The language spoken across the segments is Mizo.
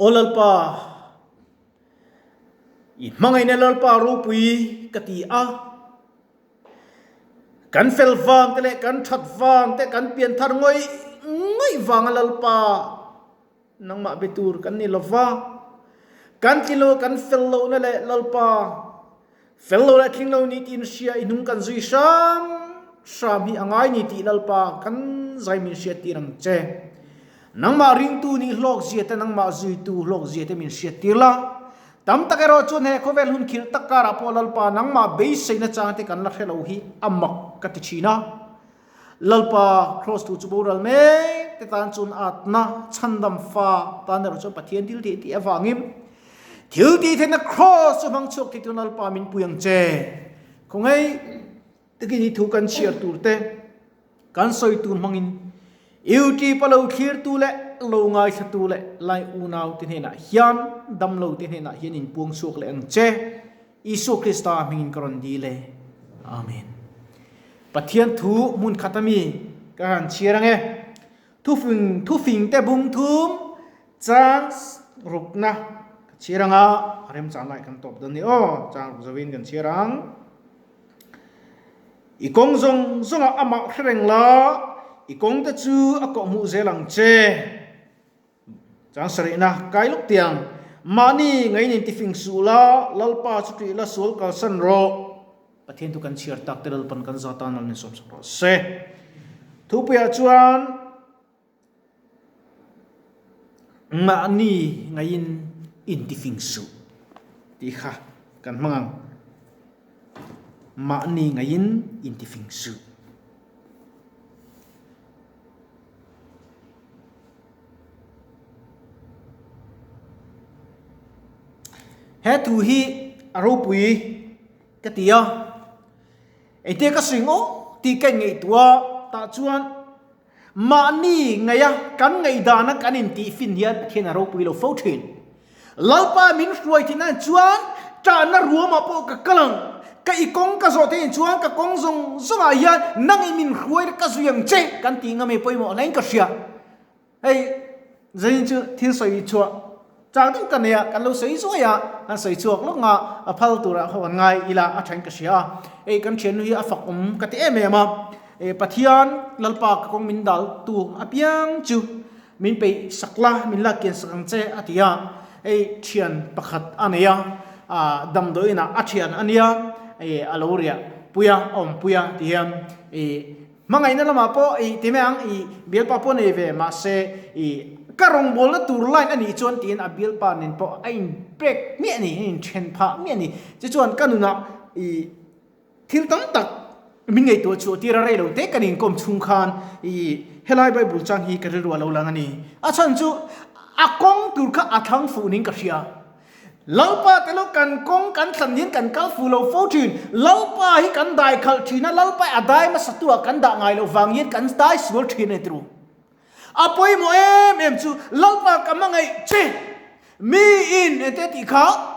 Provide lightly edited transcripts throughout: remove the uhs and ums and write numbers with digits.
Aw Lalpa, i hmangaihna Lalpa ropui ka ti a. Kan fel vang te leh kan that vang te, kan pian thar ngawih ngawih vanga Lalpa nangmah be tur kan ni lova. Kan tling lo, kan fel lohna leh Lalpa fel lo leh tling lo ni tiin hria i hnung kan zui hram hram hi a ngai ni tih Lalpa kan zai min hriat tir ang che. Nangmah ringtu nih hlawkzia te, nangmah zuitu hlawkzia te min hriat tir la. Tam tak erawh chuan he khawvel hun khirh tak karah pawh Lalpa nangmah beiseina chang te kan la hre lo hi a mak ka ti thin a. Lalpa Kraws thu chu boral mek te tan chuan atna chhandam fa tan erawh chuan Pathian thil theih tih avangin thil tih theihna Kraws chu hmang chhuak thei turin Lalpa min pui ang che. Khawngaih takin i thu kan chhiar tur te Kan sawi tur hmangin YouTube a lo thlirtu leh lo ngaithlatu leh lai unau te hnenah hian damlo te hnenah hian in puang chhuak leh ang che. Isua Krista hmingin ka rawn dil e. Amen. Pathian thu hmun khat ami ka han chhiar ange. Thufing thufing te bung thum chang rukna ka chhiar anga a remchang lai kan tawp dawn ni aw. Chang ruk zoin kan chhiar ang. I kawng zawng zawngah amah hre reng la, i kawngte chu a kawhhmuh zel ang che. Chang sarihna kai lawk tiang, Mahni ngainin tifing suh la, Lalpa chu ṭih la sual kalsan rawh. Pathian chu kan chhiar tak te Lalpan kan za tan lalin sawm sak rawh se. Thupuiah chuan Mahni ngaiin intifing suh tih kha kan hmang ang. Mahni ngaiin intifing suh. He thu hi a ropui ka ti a. Engtia ka sawi ngawt tih ka inngaihtuah tah chuan Mahni ngaia kan ngaihdana kan intihfin hian Pathian a ropui lo fo thin. Lalpa min hruai thin nan chuan ṭahna ruamah pawh ka kal ang, ka i kawng ka zawh theih chuan ka kawng zawng zawngah hian nang i min hruai ka zui ang che kan tih ngam e pawimawh hlain ka hria. Hei zanin chu thil sawi chhuah chak deuh ka nei a, kan lo sawi zuai a, kan sawi chhuak lawk nga a phal turah ho an ngai ila a ṭhain ka hria a. Hei kan ṭhiannu hi a fak awm ka ti em em a. Pathian Lalpa ka kawng min dal tu apiang chu min peih sak la, min la kian sak ang che a ti a. Hei thian pakhat a nei a, damdawiin ah a thian a nia, a lo riah pui a, a awm pui a ti hian hmangaihna lamah pawh i ti mai ang, i bialpa pawh nei ve mahse i ka rawngbawlna tur line a nih chuan tiin a bialpa nen pawh a in pek miah a ni, a inthen phah miah a ni. Tichuan ka nunah i. Thil tam tak min ngaihtuah chhuah tir a rei lo te kan inkawm chhung khan i helai Bible chang hi ka rilru a lo lang a ni. A chhan chu a kawng tur kha a thlang fuh ning ka hria. Lalpa te lo kan kawng kan thlan hian kan kal fuh lo fo thin. Lalpa hi kan dai khalh thin a, Lalpa a dai hmasa tu ah kan dah ngai loh vang hian kan dai sual thin a ni turu. A pawimawh em em chu Lalpa ka hmangaih che mi in ente tih kha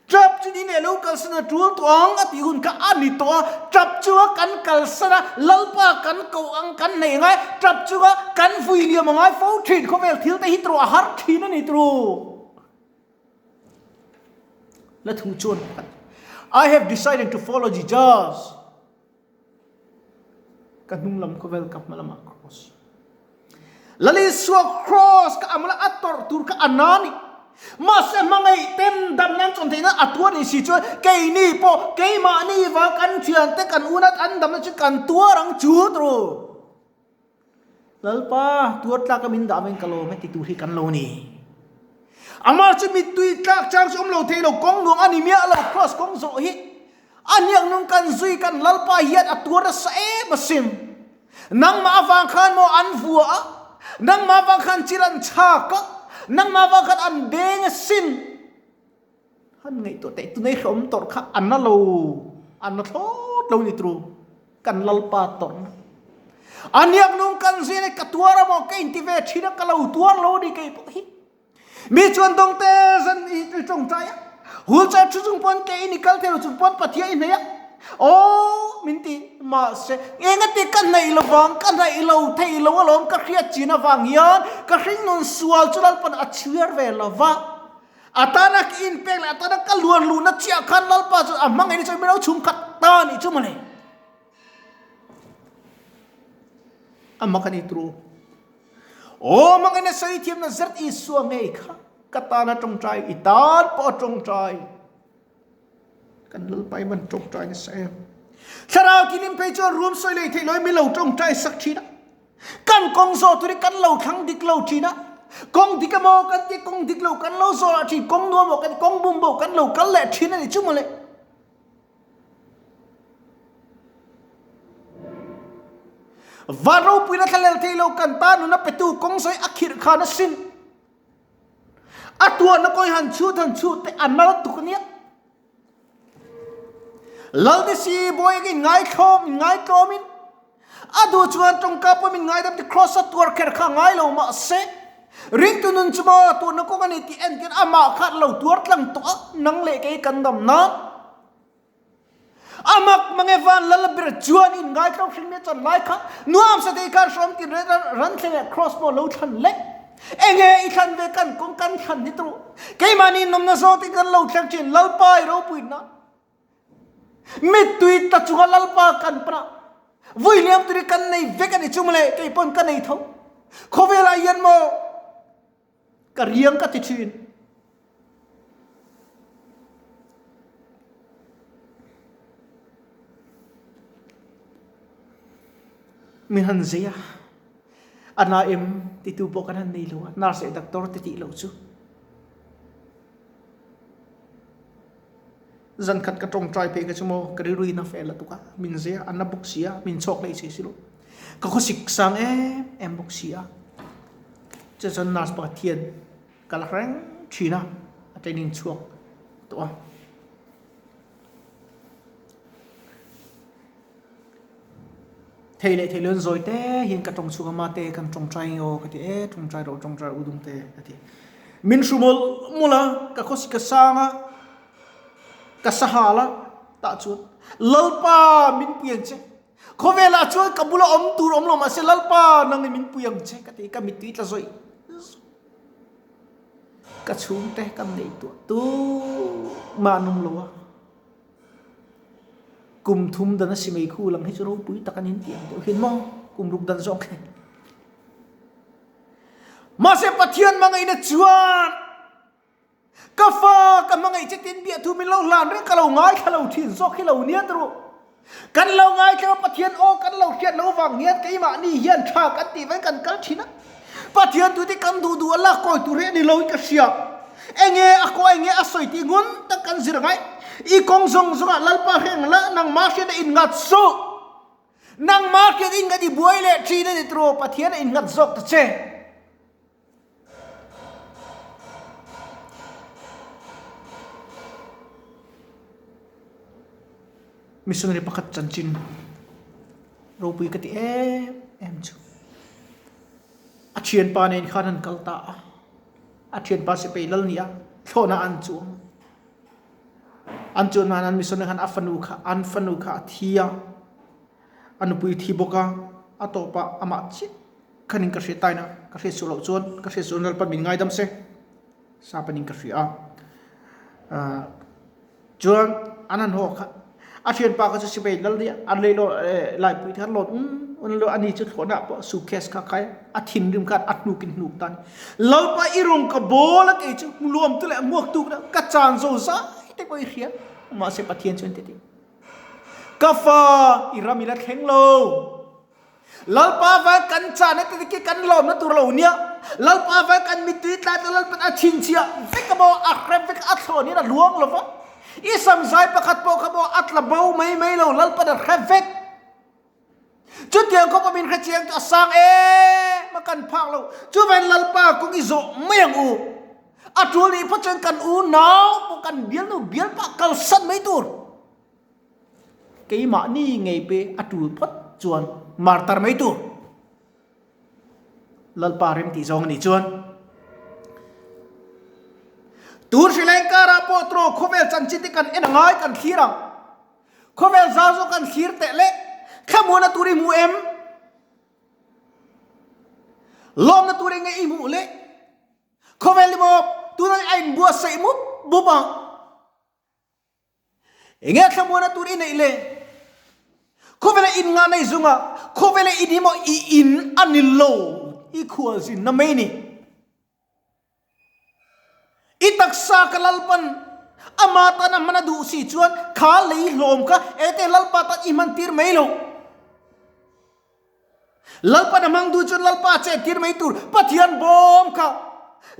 Tap chu ni leh lo kalsan a tul tawh ang a tih hun kha a ni tawh a, tap chunga kan kalsan a, Lalpa kan koh ang kan hneih angai, tap chunga kan vui liam angai fo thin, khawvel thil te hi tawh a har thin a ni turu. La thu chuan I have decided to follow Jesus. Ka hnung lam khawvel ka hma lamah cross. Lal Isua cross ka amla a tawrh tur kha a na ni. Mahse hmangaih ten dam nan chawn theihna a tuar ni si chuan keini pawh keimahni vang kan thiante kan unat an damna chu kan tuar ang chu turu. Lalpa tuar tlak a min dah avangin ka lawm e ti tur hi kan lo ni. Amah chu mittui tlak chang chu awm lo thei lo kawng nuam a ni miah lo cross kawng zawh hi. A hniak nung kan zui kan Lalpa hian a tuar nasa em asin. Nangmah avang khan maw an vua a, nangmah avang khan chil an chhak a, nangmah avang khan an beng asin. Han ngaihtuah teh tunei hrehawm tawrh kha a na lo, a na thlawt lo ni tru kan Lalpa tawrhna. A hniak nung kan zui a ni ka tuar a maw ka inti ve thin a ka lo tuar lo ni kei pawh hi. Mi chuan dawngte zan i tawngtai a, hul char thu chung pawn ke in i kal thei lo chung pawn Pathian i hneih a. Aw, min ti, mahse, engati ka hnaih lo vang, ka hnaih lo thei lo alawm ka hriat chin avang hian ka hringnun sual chu Lalpan a chhiar ve lo va. A tana ka inpek leh a tana ka luan luhna chiah khan Lalpa chu a hmangaih ni chuan min lo chhung khat ta a nih chu mawle. A mak a ni turu. Aw, hmangaihna sawi thiamna zet Isua ngei kha ka tana tawngtai, i tan pawh a tawngtai. Kan Lalpa i van tawngtai nasa em. Thlarau thilim phei chuan ruam sawi lei theih loin min lo tawngtai sak thin a. Kan kawng zawh tur hi kan lo thlang dik lo thin a. Kawng dik emaw kan ti kawng dik lo kan lo zawh lah thin, kawng nuam maw kan kawng bum bo kan lo kal leh thin a ni chu mawle. Van ropuina thlalel thei lo kan tan nuna petu kawng sawi a khirh khan a sin. A tuahna kawi han chhut han chhut te a nal tuk ania. Laldesi bawi in ngaithlawm in ngaitlawm in a duh chuan tawngka pawh min ngaidam ti cross a tuar kher kha ngai lo mahse ringtu nun chu maw tuahna kawng a ni tih entir amah kha lo tuar tlang tawh a nang leh kei kan dam nan. A mak mange van lal ber chuan in ngaithlo hring nia chan lai kha nuam sa tei khan hrawm tin ren ran thleng leh cross pawh lo thlan lek. Enge i thlan ve kan kawng kan thlan hi turu. Keimahni nawmna zawng te kan lo thleng thin Lalpa i ropui na. Mittui tla chunga Lalpa kan pana vui liam turi kan nei vek ani chu mawle kei pawn ka nei tho. Khawvelah hian maw Ka riang ka ti thin. Min han zei a, a na em titu pawh kan han nei lo a, nurse leh doctor te tih loh chu. Zan khat ka tawngtai phei kha chu maw ka rilru in a fel lutuk a, min zei a, a na bawk si a, min chhawk hlei chhe si lo. Ka khawsik sang em em bawk si a. Chu chuan nurse pakhat hian ka la reng thin a, a training chhuak tawh a. Thei leh thei loin zawi te hian ka tawng chhuak a, mate kan tawngtai nge aw ka ti e, tawngtai rawh tawngtai rawh u dum te ka ti. Min hru mawlh mawlh a, ka khawsik a sang a, ka sahal a, tah chuan Lalpa min pui ang che. Khawvelah chuan ka bula awm tur awm lo mahse Lalpa nangin min pui ang che ka ti ka mittui tla zawih zawih. Ka chhungte ka ngaihtuah tu mah an awm lo a. Kum thum dan a si mai khu lang hi chu ropui tak an inti ang deuh hin maw kum ruk dan zawk hi. Mahse Pathian hmangaihna chuan Ka fa, ka hmangaih che tin biah thu min lo hlan reng ka lo ngaithla lo thin zawk hi lo nia turu. Kan lo ngaithla a Pathian aw kan lo hriat lo vang hian keimahni hian tha kan tih veng kan kal thin a. Pathian tute kan duh duh a lak kawi tur hi a ni lo in ka hria. Enge a kaw enge a sawi tih ngun tak kan zir angai. I kawng zawng zawngah Lalpa hreng la nangmah hriat a innghat suh. Nangmah hriat in kan i buai leh thin a ni turu Pathian a innghat zawk ta che. Missionary pakhat chanchin ropui ka ti em em chu a thianpa nen khan an kal ta a, a thianpa sipai lal nia thlawhna an chuang an chuan hmaan an missionary khan a fanu kha an fanu kha a thi a a nupui thi bawk a a tawpah amah chiah. Khanin ka hriat taina ka hriat suh loh chuan ka hriat suh Lalpan min ngaidam se sa panin ka hria a chuan an han haw kha a thianpa kha chu sipai lal nia an lei law laipui te khan lawn um un lo ani chu thlawhna ah pawh suitcase kha khai a thinrim khan a hnuk in hnuk ta a ni Lalpa i rawn ka bawl a kei chu hmuhluam tu leh hmuak tu ka chan zo zai te pawh i hria mahse Pathian chuan ti ka fa i ram i la thleng lo. Lalpa vai kan chahna te khi kan lawmna tur lo nia. Lalpa vai kan mittui tlai te Lalpan a chhinchhiah vek a maw, a hrem vek a, a thlawn in a luang lo va. I samzai pakhat pawh kha maw a tla bo mai mai lo, Lalpan a hre vek. Chutiang khawpa min hre chiang chu a sang em a kan phak lo. Chuvain Lalpa kawng i zawh mai ang u. A tul nih phawt chuan kan unau pawh kan bialnu bialpa kalsan mai tur. Keimahni ngei pe a tul phawt chuan martar mai tur. Lalpa rem tih zawng a nih chuan. Tun hrileng karah pawh turaw khawvel chanchin te kan en a ngai kan thlir ang. Khawvel zau zawk kan thlir teh le, thlamuana tur i hmu em? Lawmna tur enge i hmuh le? Khawvel hi maw tunah a inbuatsaih mup mup a. Enge thlamuana tur i neih le? Khawvela in nga nei zunga khawvela in hi maw i in a ni lo i khualzinna mai ni. I taksa ka Lalpan ama tan a hman a duh si chuan kha lei hlawm kha ete Lalpa tan i hman tir mai lo. Lalpan a hmang duh chuan Lalpa che tir mai tur Pathian bawm kha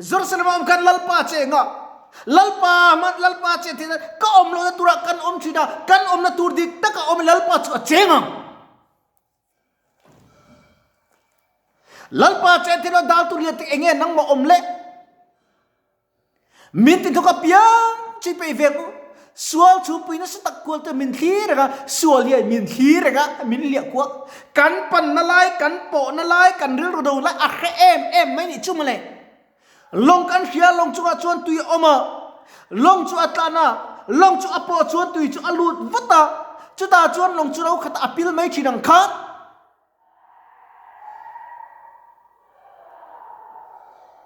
Jerusalem a awm khan Lalpa che nga Lalpa hman Lalpa che tir ka awm lohna turah kan awm thin a kan awmna tur dik taka awm Lalpa chu a cheng ang. Lalpa che tir a dal tur lian te enge nangmah awm le Min ti thawk apiang chi peih ve ku. Sual chhungpui nasa tak kual te min thlir reng a, sual hian min thlir reng a, min liah kuah. Kan panna lai, kan pawhna lai, kan rilru do lai a hre em em mai nih chu mawle. Lawng kan hria, lawng chungah chuan tui a awm a, lawng chu a tlan a, lawng chu a pawh chuan tui chu a lut vat a, chutah chuan lawng chu ro khatah a pil mai thin ang kha.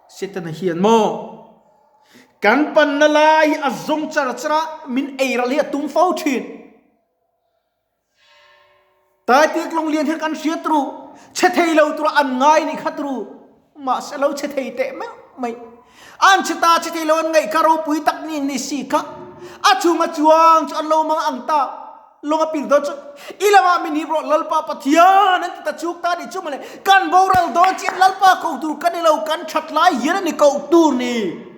Setana hian maw kan panna lai hi a zawng char char a, min ei ral hi a tum fo thin. Taitek Lawnglian hi kan hriat ru, che thei lo tura an ngai nih kha turu, mahse lo che thei teh meuh mai. An che ta che thei lo an ngaih kha ropui tak ni ni si kha, a chhunga chuang chu an lo mang ang ta. Lawng a pil dawn chu i lamah min hip rawh Lalpa Pathian an ti ta chuk ta nih chu mawle kan boral dawn chian Lalpa ko tur ka ni lo kan that lai hian a ni koh tur ni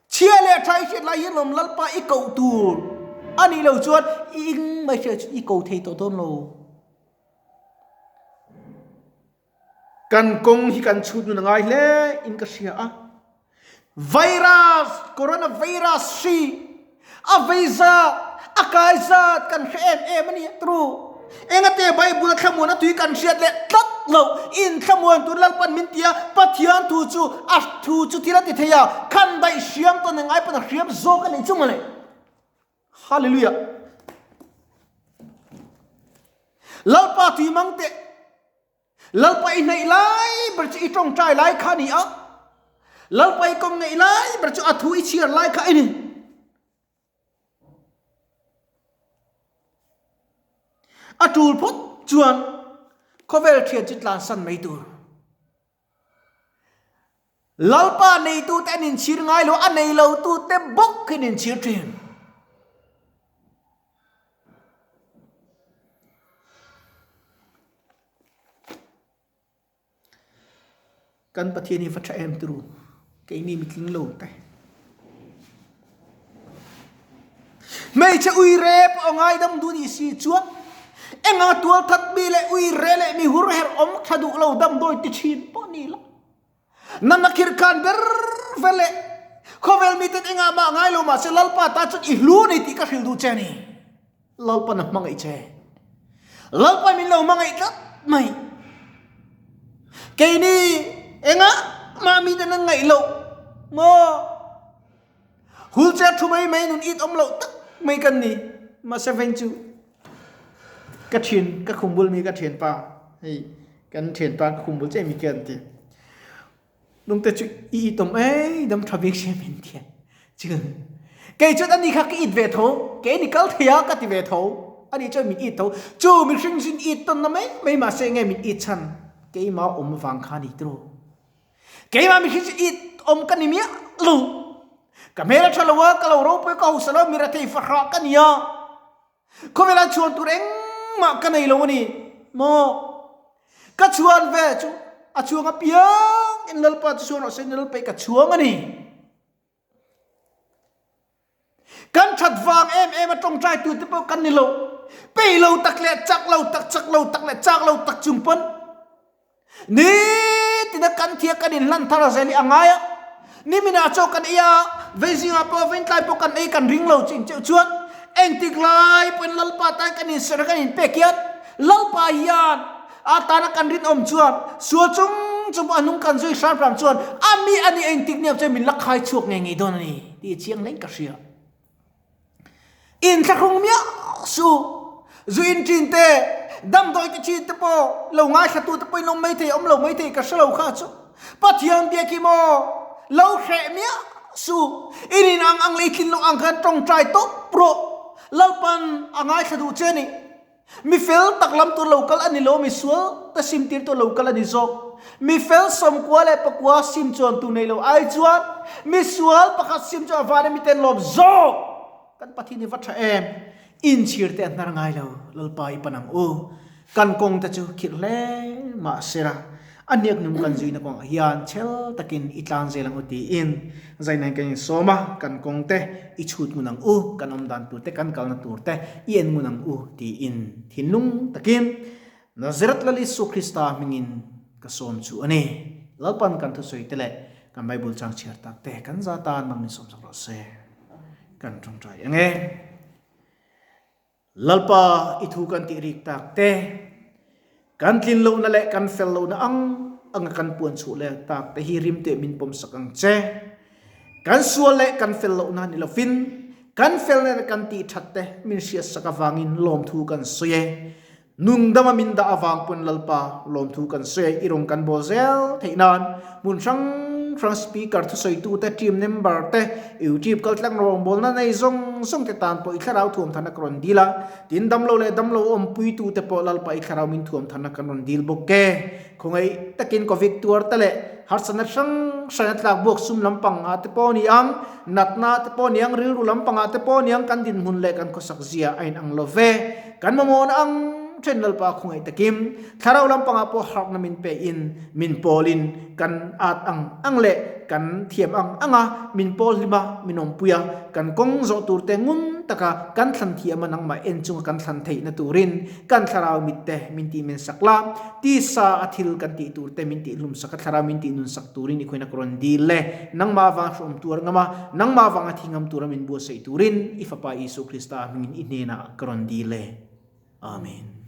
chhia leh tha i hriat lai hian lawm Lalpa i koh tur a nih lo chuan i ing mai hriat chu i ko thei tawh dawn lo. Kan kawng hi kan chhut nun a ngai hle in ka hria a. Virus, Corona virus hri a vei zat, a kai zat kan hre em em a ni tru. Engate Bible a thlamuan a tui kan hriat leh tlat lo. In thlamuan tur Lalpan min ti a, Pathian thu chu a thu chu thil a ti thei a, khan daih hriam tawn engai pawn a hriam zawk a nih chu mawle. Hallelujah. Lalpa tui mang teh. Lalpa i hnaih lai ber chu i tawngtai lai kha ni a. Lalpa i kawm ngeih lai ber chu a thu i chhiar lai kha i ni. A tul phawt chuan khawvel thian chu tlansan mai tur. Lalpa neitute an inchhir ngai lo, a nei lotute bawk hi an inchhir thin. Kan Pathian hi va tha em turu, keini mitling lo te. Hmeichhe uire pawh a ngaidam duh ni si chuan enga tualthat mi leh uire leh mi hur herh awm tha duh lo damdawi ti thin pawh ni la. Nana khirh khan ber vel leh khawvel miten engah mah ngai lo mahse Lalpa ta chuan i hlu nei tih ka hrilh duh che a ni. Lalpan a hmangaih che. Lalpa min lo hmangaih tlat mai. Keini engah mah miten an ngaih loh maw? Wheelchair thu mai mai nun it awm loh tak mai kan ni. Mahse veng chu ka thian ka khum bul mi ka thianpa hei kan thianpa ka khum bul che mi ke an ti. Nungte chu i it awm ei dam tha bik se min thian. Chu kei chuan ani kha ka it ve tho kei ni kal thei a ka ti ve tho ani chuan min it tho chu mihring zin it tawn na mai mai mahse nge min it chhan keima awm vang kha ni tiraw. Keimah mihring chu it awm ka ni miah lo. Ka hmel a tha lo a, ka lo ropui ka hausa lo, mi rethei fahrah ka ni a. Khawvelah chhuan tur engmah ka nei lo a ni maw? Ka chhuan ve chu a chhuang apiang in Lalpa chu chhuan rawh se, Lalpa hi ka chhuang a ni. Kan that vang em em a tawngtai tu te pawh kan ni lo. Pei lo tak leh chak lo tak, chak lo tak leh chak lo tak chung pawn nitina kan thia kan inhlan thar a zel hi a ngai a. Niminah chaw kan ei a, vei zingah pawh veintlai pawh kan ei kan ring lo ching cheuh chuan engtik lai pawhin Lalpa tan kan inserh a kan inpek hian Lalpa hian A tana kan rinawm chuan sual chung chung pawh a hnung kan zui hram hram chuan a mi a ni engtik nia chuan min la khai chhuak ngei ngei dawn a ni tih chiang hlein ka hria. Inthlahrung miah suh. Zu in ṭin te, damdawi ti ṭhin te pawh lo ngaithla tu te pawhin awm maithei, awm lo maithei ka hre lo kha chu. Pathian biak hi maw lo hreh miah su. I rin ang ang leh i tlin loh ang khan ṭawngṭai tawp rawh. Lalpan a ngaithla duh che a ni. Mi fel tak lam tur lo kal a ni lo, mi sual te sim tir tur lo kal a ni zawk. Mi fel 94 sim chuan tu nei lo ai chuan mi sual pakhat sim chuan van a miten lawm zawk. Kan Pathian hi va tha em! Inchhir te a hnar ngai lo, Lalpa i pan ang u. Kan kawng te chu khirh hle mah sela, a hniak nung kan zuina kawngah hian chhel takin i tlan zel ang u tiin zainain kan insawm a, kan kawng te i chhut ngun ang u, kan awm dan tur te, kan kalna tur te i en ngun ang u tiin thinlung takin Nazareth Lal Isu Krista hmingin ka sawm chu a ni. Lalpan kan thusawi te leh kan Bible chang chhiar tak te kan za tan mang min sawm sak rawh se. Kan tawngtai ang e. Lalpa i thu kan tih rik tak te, kan tlin lohna leh kan fel lohna ang anga kan puan chhuh leh tak te hi rim teh min pawm sak ang che. Kan sual leh kan fel lohna ni lovin kan felna leh kan tih that te min hriat sak avangin lawmthu kan sawi e. Nungdama min dah avang pawn Lalpa lawmthu kan sawi a, i rawn kan bawl zel theih nan hmun hrang hrang speaker thusawitu te, team member te, YouTube kaltlang rawngbawlna nei zawng zawng te tan pawh i thlarau thuamtharna ka rawn dil a, tin damlo leh damlo awmpuitu te pawh Lalpa i thlarau min thuamtharna kan rawn dil bawk e. Khawngaih takin Covid tuar te leh harsatna hrang hrang a tlak buak sum lampang ah te pawh a ni ang, natna te pawh a ni ang, rilru lampang ah te pawh a ni ang, kan dinhmun leh kan khawsak zia a inang lo ve. Kan mamawhna ang then Lalpa khawngaih takin thlarau lampangah pawh harhna min pe in min pawlin kan at ang ang leh kan thiam ang anga min pawl hlim a, min awmpui a, kan kawng zawh tur te ngun taka kan thlan thiam a nangmah en chunga kan thlan theihna turin kan thlarau mit te min tih men sak la, tisa a thil kan tih tur te min tih hlum sak a thlarau min tih nun sak turin i khawinak rawn dil le, nangmah avang hrawm tuar ngam a, nangmah avanga thi ngam tura min buatsaih turin i Fapa Isua Krista hmingin i hnenah ka rawn dil e. Amen.